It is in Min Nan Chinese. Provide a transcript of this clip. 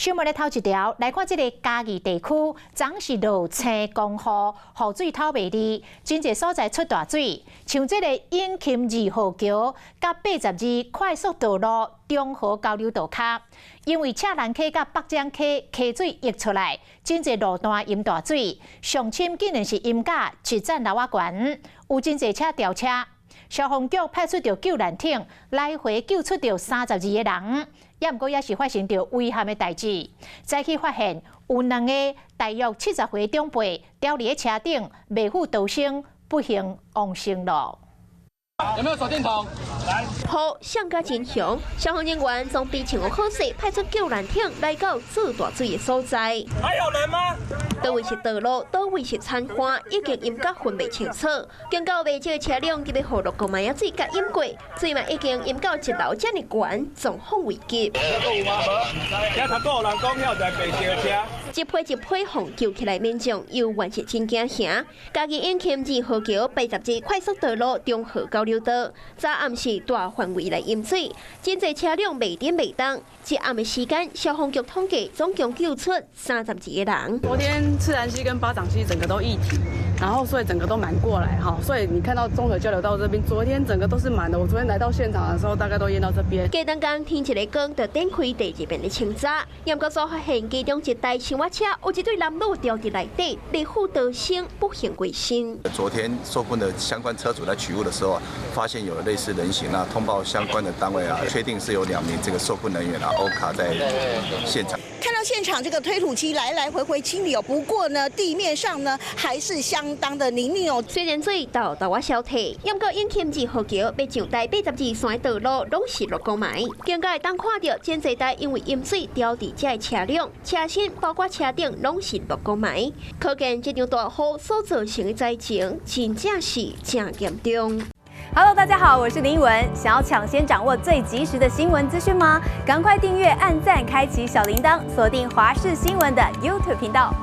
新聞的頭一條來看，這个嘉義地區，昨是落青狂雨，雨水透袂離，真濟所在出大水。像這個永禽二號橋佮82快速道路中和交流道跤，因為赤蘭溪佮北江溪溪水溢出來，真濟路段淹大水，上深竟然是淹甲一層樓仔懸，有真濟車掉車。消防局派出著救難艇來回救出著32個人，也毋過也是發生著遺憾的代誌。早起發現有兩個大約70歲長輩吊佇咧車頂，未赴逃生，不幸往生囉。有沒有手電筒？來。雨上甲真強，消防人員裝備穿好勢，派出救難艇來到做大水的所在。還有人嗎？佗位是道路，佗位是田岸，已經淹甲分袂清楚。警告袂少車輛佇咧雨落溝仔水共淹過，水嘛已經淹到一樓遮爾懸，狀況危急。遐頭拄有人講，遐有台白色車。一批一批予救起來民眾，猶原是真驚嚇。嘉義永禽二號橋82快速道路中和交流道，昨暗時大範圍來淹水，真濟車輛袂振袂動。一暗的時間，消防局統計總共救出32個人。昨天赤蘭溪跟八掌溪整個都溢堤，然後所以整個都滿過來哈，所以你看到中和交流道這邊，昨天整個都是滿的。我昨天來到現場的時候，大概都淹到這邊。過兩工天一个光，就展開第二遍的清查。嚴格說發現其中一台小車有一對男女掉佇內底，未赴逃生，不幸過身。昨天受困的相關車主來取物的時候，發現有類似人形啊，通報相關的單位啊，確定是有兩名這個受困人員啊，歐卡在現場。看到現場這個推土機來來回回清理哦，不過呢，地面上呢還是相當的泥濘哦。雖然水沓沓仔消退，不過永禽二號橋欲上台82線的道路攏是落溝埋。更加會當看著真濟台因為淹水掉佇遮的車輛，車身包括車頂攏是落溝埋，可見這場大雨所造成的災情真正是誠嚴重。 Hello，大家好，我是林文。想要搶先掌握最及時的新聞資訊嗎？趕快訂閱、按讚、開啟小鈴鐺，鎖定華視新聞的 YouTube 頻道。